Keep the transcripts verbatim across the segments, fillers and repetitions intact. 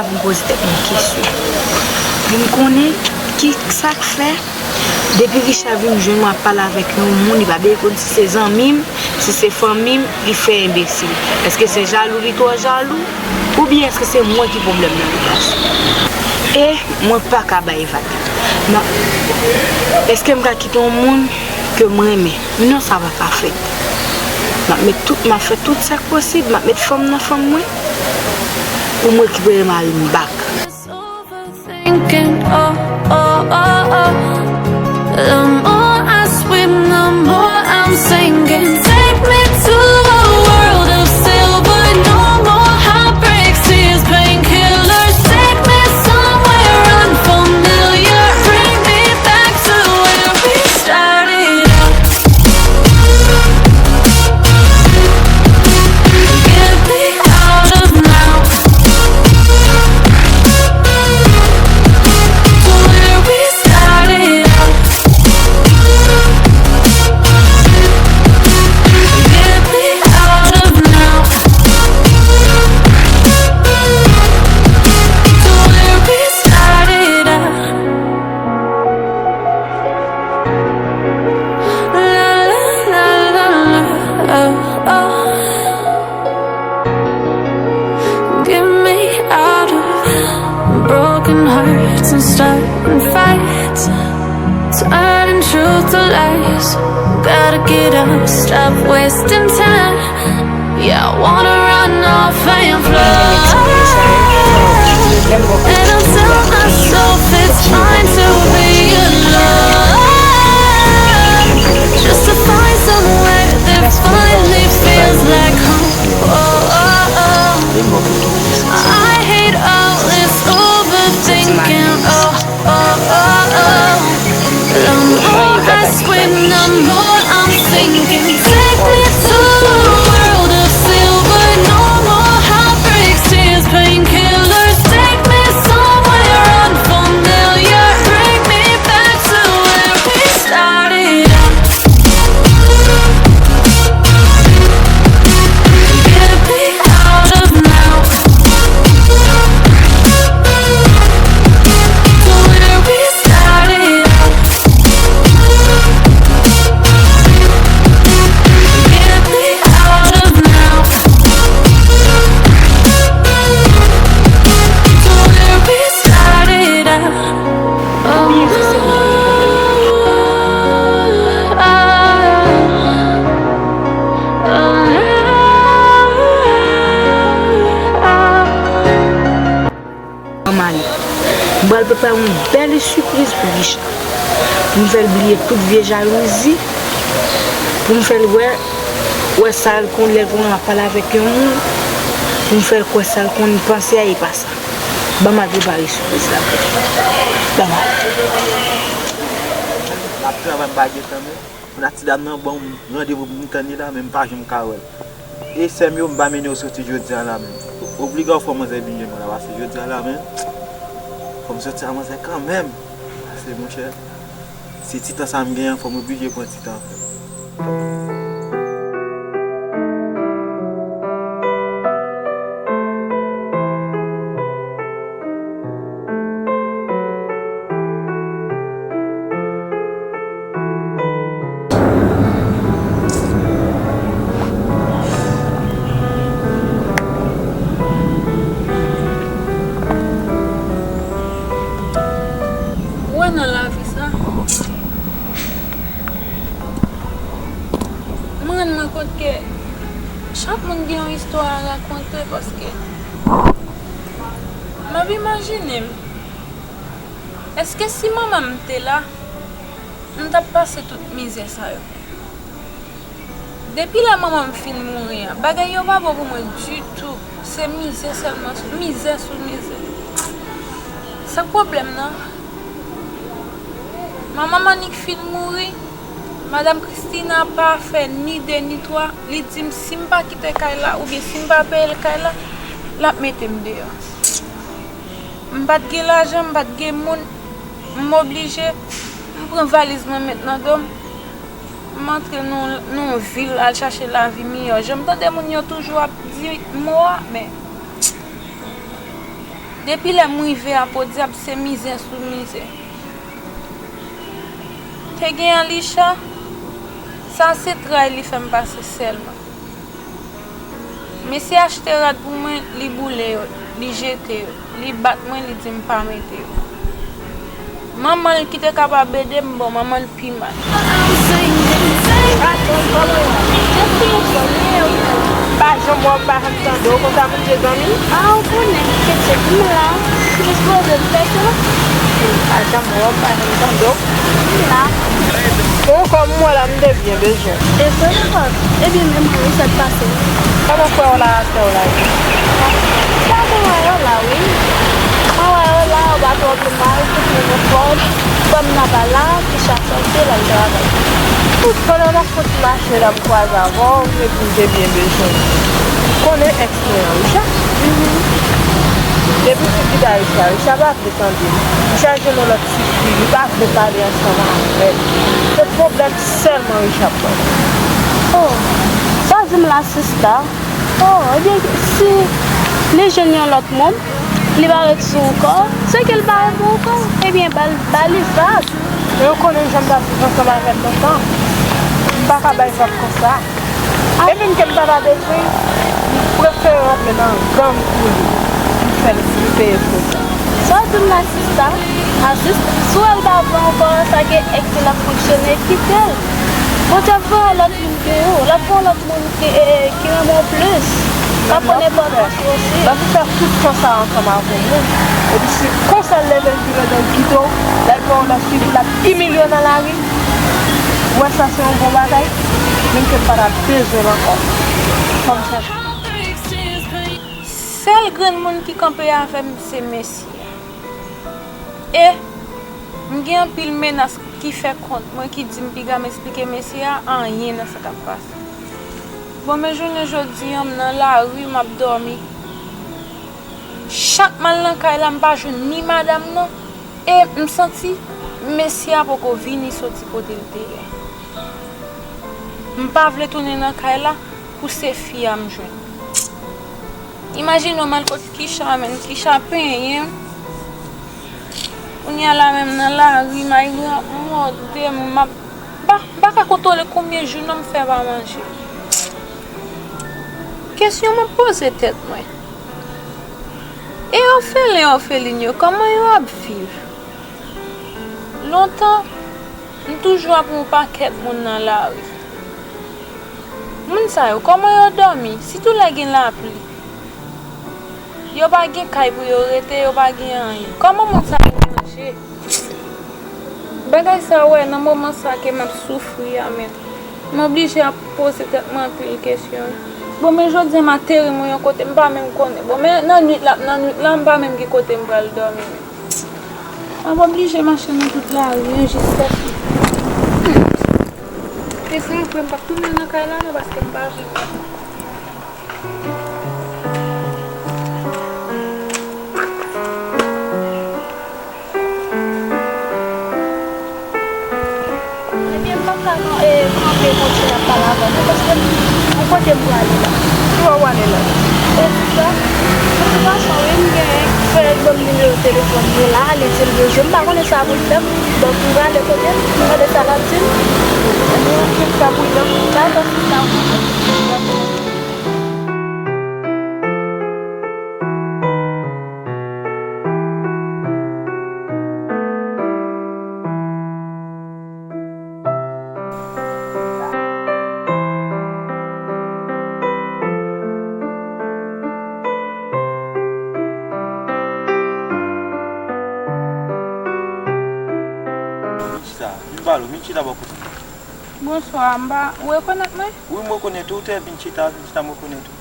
Pou m poze tèt mwen kesyon. Pou m konnen ki sa k fè, depi Richard vin jwenn mwen ap pale avèk yon moun, li pa bezwen konn si se zanmi m, si se fanmi m, li fè enbesil. Èske se jalou, li twò jalou? Oubyen èske se mwen ki pwoblèm nan relasyon? E mwen pa ka bay vag. Nan, èske m ka kite yon moun ke m renmen? Non, sa pa ka fèt. M ap met tout, m ap fè tout sa k posib, m ap met fanm nan fanm mwen pou m rekipere mari m back. Thinking, oh, oh, oh, oh. The more I swim, the more I'm sinking. Take me to a world of silver. No more heartbreaks, tears, painkillers. Take me somewhere unfamiliar. Bring me back to where we started out. Get me out of now. To where we started out. Get me out of now. To where we started out. La, la, la, la, la, oh, oh. Get me out of broken hearts and starting fights, turning truth to lies. Gotta get up, stop wasting time. Yeah, I wanna run off and fly. And I'll tell myself it's fine to be alone. Just to find somewhere that finally feels like home. Oh, oh, oh. I hate all this overthinking. Oh, oh, oh, oh. The more I swim, the more I'm sinking. Take me to a world of silver. No more heartbreaks, tears, painkillers. Take me somewhere unfamiliar. Bring me back to where we started out. Get me out of now. To where we started out. Get me out of now. To where we started out. Oh, oh, oh, oh. Manman li. M pral prepare yon bèl sipriz pou Richard. Pou m fè l bliye tout vye jalouzi. Pou m fè l wè, wè sa l konn lè l konn ap pale avèk yon moun. Pou m fè l kwè sa l konn panse a e pa sa. Ban m al prepare sipriz la pou li. Ban m al. L ap travay, m pa gen tan menm. Kounye a ti dam nan ban m randevou pou m tann li la, men m pa janm ka wè l. E sè m yo, m pa mennen yo soti jodi a la menm. Obliga w fò manzè byen jwenn mwen la, paske jodi a la menm, fò m soti a manzè kanmenm. Paske, monchè, se ti tan sa m genyen an, fò m oblije pran ti tan an. Ou wè nan lavi sa, m rann mwen kont ke chak moun gen yon istwa a rakonte, paske m ap imajine m, èske si manman m te la, m t ap pase tout mizè sa yo? Depi lè manman m fin mouri an, bagay yo pa bon pou mwen ditou. Se mizè sèlman, mizè sou mizè. Sa k pwoblèm nan? Manman m annik fin mouri, Madam Christina pa fè ni de ni twa, li di m si m pa kite kay la oubyen si m pa peye l kay la, l ap mete m deyò. M pa t gen lajan, m pa t gen moun, m oblije, m pran valiz mwen met nan do m, m antre nan, nan yon vil al chache lavi miyò. Jan m tande moun yo toujou ap di mo a, men Depi lè m rive a Podyab, se mizè sou mizè. Te gen Alisha, sa se tray li fè m pase sèlman. Mesye achte rad pou mwen, li boule yo, li jete yo, li bat mwen, li di m pa mete yo. Manman l ki te kapab ede m, bon, manman l pi mal. Pa janm wè w, pa janm tande w, konsa moun je zanmi? A, ou konnen, kèt m la, m sipoze m fè sa. Pa janm wè w, pa janm tande w. M la. Bon, kòm m wè la, m te byen bezwen. E sa, ebyen, men mwen, sa k pase? Kòman frè w la, sè w la ye? Sa mwen wè yo la, wi. Mwen wè yo la, yo pa twò mal, tout moun anfòm. Fanm nan pa la, Kisha sòti, l al travay. Pandan m ap sot mache la, m kwaze avè w, epi m te byen bezwen. Konnen èks mwen an, Richard. Depi m fin kite Richard, Richard pa vle tande m. Richard jwenn yon lòt ti fi, li pa vle pale ansanm avè l. Se pwoblèm sèlman Richard ap bay. Oh, sa w di m la, sista? Oh, ebyen, si li jwenn yon lòt moun, li pa ret sou ou kò, se ke l pa ret pou ou kò, ebyen, ba l, ba li vag. Men ou konnen jan m t ap viv ansanm avè l lontan. M pa ka bay vag konsa. E menm ke m pa ta bezwen, m prefere rantre nan gang pou li. M fè l, m peye pou sa. Sa w di m la, sista? A, sista, si w wè l pa vle ankò, sa ke èks li l ap fonksyone, kite l. Bondye ap voye lòt moun pou ou, l ap voye lòt moun ki, e, e, ki renmen w plis. L ap pran enpòtans ou osi. Lè w fè tout tan sa ansanm avè yon moun, epi se konsa l leve l vire do l kite w, l al pran yon lòt fi pou l ap imilye w nan lari, ou wè sa se yon bon bagay? Menm ke m pa ta bezwen l ankò. Kòm sa. Sèl grenn moun ki kanpe avè m se mesye a. E m gen anpil menas ki fè kont mwen ki di m piga m esplike mesye a anyen nan sa k ap pase. Bon, men jounen jodi a, m nan lari, m ap dòmi. Chak m al nan kay la, m pa jwenn ni madanm nan, e m santi mesye a poko vini soti kote l te ye. M pa vle tounen nan kay la pou se fi a m jwenn. Imajine w m al kot Kisha, men Kisha penyen m. Kounye a la menm nan lari, Mayra ap mòde m, m ap, m pa, m pa ka kontwole konbyen jou non m fè pa manje. Kesyon m ap poze tèt mwen. E òfelen òfelin yo, kòman yo ap viv? Lontan, m toujou ap wè yon pakèt moun nan lari. Moun sa yo, kòman yo dòmi? Sitou lè gen lapli. Yo pa gen kay pou yo rete, yo pa gen anyen. Kòman moun sa yo manje? Bagay sa, wè, nan moman sa ke m ap soufri a, men m oblije ap poze tèt mwen anpil kesyon. Bon, men jodi a m ateri mwen yon kote m pa menm konnen. Bon, men nan nwit la, nan nwit la, m pa menm gen kote m pral dòmi, men. M ap oblije mache nan tout lari an jiskèske. E se vre, m p ap tounen nan kay la non, paske m pa vle. Ebyen, m p ap ka, e, kanpe kontinye ap pale avè w non, paske m, yon kote m prale la. Ki bò w ale la? E, sista, de tout fason, wi, m genyen frè l ban m nimewo telefòn mwen la, li di l bezwen m, m pa konnen sa pou l fè m. Donk, m prale kote l, m tande sa l ap di m. Ebyen, ok, sa pou l fè m. Dakò, sista. Chita, vin pale, vin chita bò kote. Bonswa, m pa, ou rekonèt mwen? Wi, m rekonèt ou, ou te vin chita, vin chita, m rekonèt ou.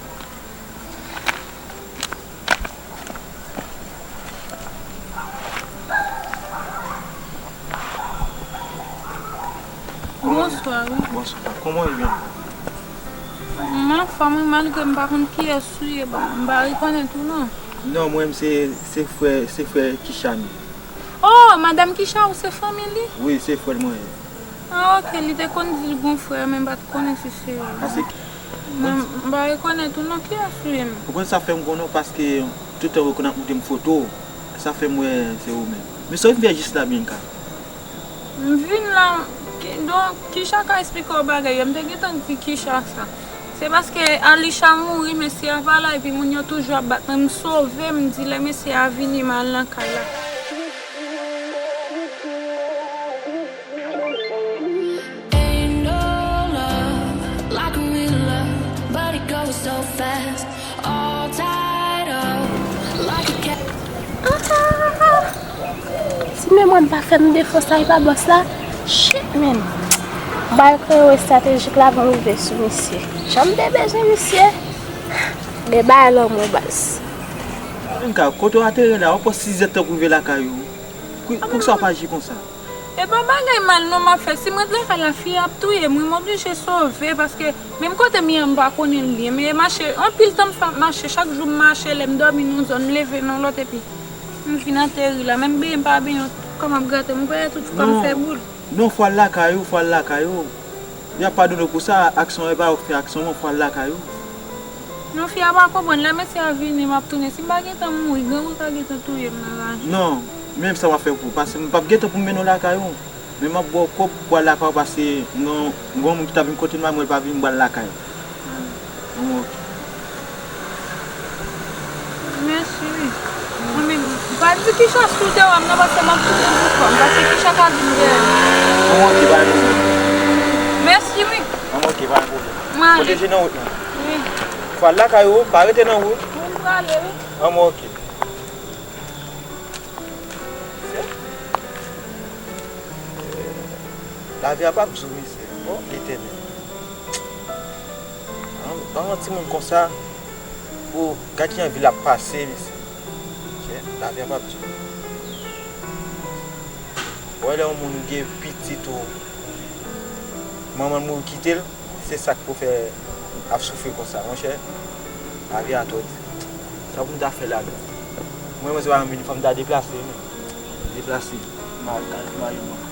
Bonswa, wi. Bonswa. Kòman w ye? M anfòm, wi, malgre m pa konn kiyès ou ye, bon, m pa rekonèt ou, non. Non, mwen, se, se frè, se frè Kisha m ye. Oh, madanm Kisha, ou se fanmi li? Wi, se frè l mwen ye. Ah, ok, li te konn di l gon frè, men m pa t konnen si se ou. Paske... Men m pa rekonèt ou non, kiyès ou ye menm? Ou konn sa fè m konnen w, paske Tout tan w konn ap montre m foto w, sa fè m wè se ou menm. Men sa w vin fè jis la, Bianca? M vin la, ki, donk, Kisha ka esplike w bagay yo. M te gentan di Kisha sa. Se paske Alisha mouri, mesye a pa la, epi moun yo toujou ap bat mwen. M sove, m di lè mesye a vini, m al nan kay la. Ain't no love like a real love, but it goes so fast. All tied up like a cat. Ah! Si memwa m pa fè m defo sa, e pa bòs la? Shit, man. M pral kreye estratejik la avan m rive sou misye. Jan m te bezwen misye. Gen bagay lanmou baz. Menm ka, kote w atere la, w ap pran sizè tan pou rive lakay ou. Pou, poukisa w ap aji konsa? E pa bagay mal non m ap fè. Si m ret lakay la, fi a ap touye m wi, m oblije sove, paske menm kote m ye a, m pa konnen l byen. Men e mache, anpil tan m fè ap mache, chak jou m mache, lè m dòmi nan yon zòn, m leve nan lòt, epi m vin ateri la. Menm benyen m pa benyen, kò m ap grate m, m kwè tout kò m fè boul. Non, fò al lakay ou, fò al lakay ou. Y ap padone w pou sa, aksyon an, e pa yo k fè aksyon an, fò al lakay ou. Non, fi a pa konprann, lè mesye a vini, m ap tounen. Si m pa gentan mouri, grangou ka gentan touye m nan raje. Non, men sa w ap fè pou ou, paske m p ap gentan pou m mennen w lakay ou. Men m ap ba w kòb pou al lakay ou, paske m gen, m gen yon moun ki t ap vin kote m la, mwen l pa vini, m pral lakay. Bon, ok. Mèsi wi. Mwen menm, pa di Kisha sou te wè m nan, paske m ap tounen pou kò m, paske Kisha ka vin dèyè m. Bon, ok, pa gen pwoblèm. Mèsi wi. Bon, ok, pa gen pwoblèm. Mwen ale. Pwoteje nan wout lan. Wi. Fò al lakay ou, pa rete nan wout. Wi, m prale wi. Bon, ok. Lavi a p ap di w, mesye. O Letènèl. An, an timoun konsa, o, gad ki jan vi l ap pase, mesye. Chè, lavi a p ap di w. Ou wè lè yon moun gen pitit ou, manman l mouri kite l, se sa k pou fè ap soufri konsa, monchè. Lavi a twò di. Sa pou m ta fè la menm? Mwen, mwen se pa menm vini, fò m ta deplase, men. Deplase. Mal, mal, mal.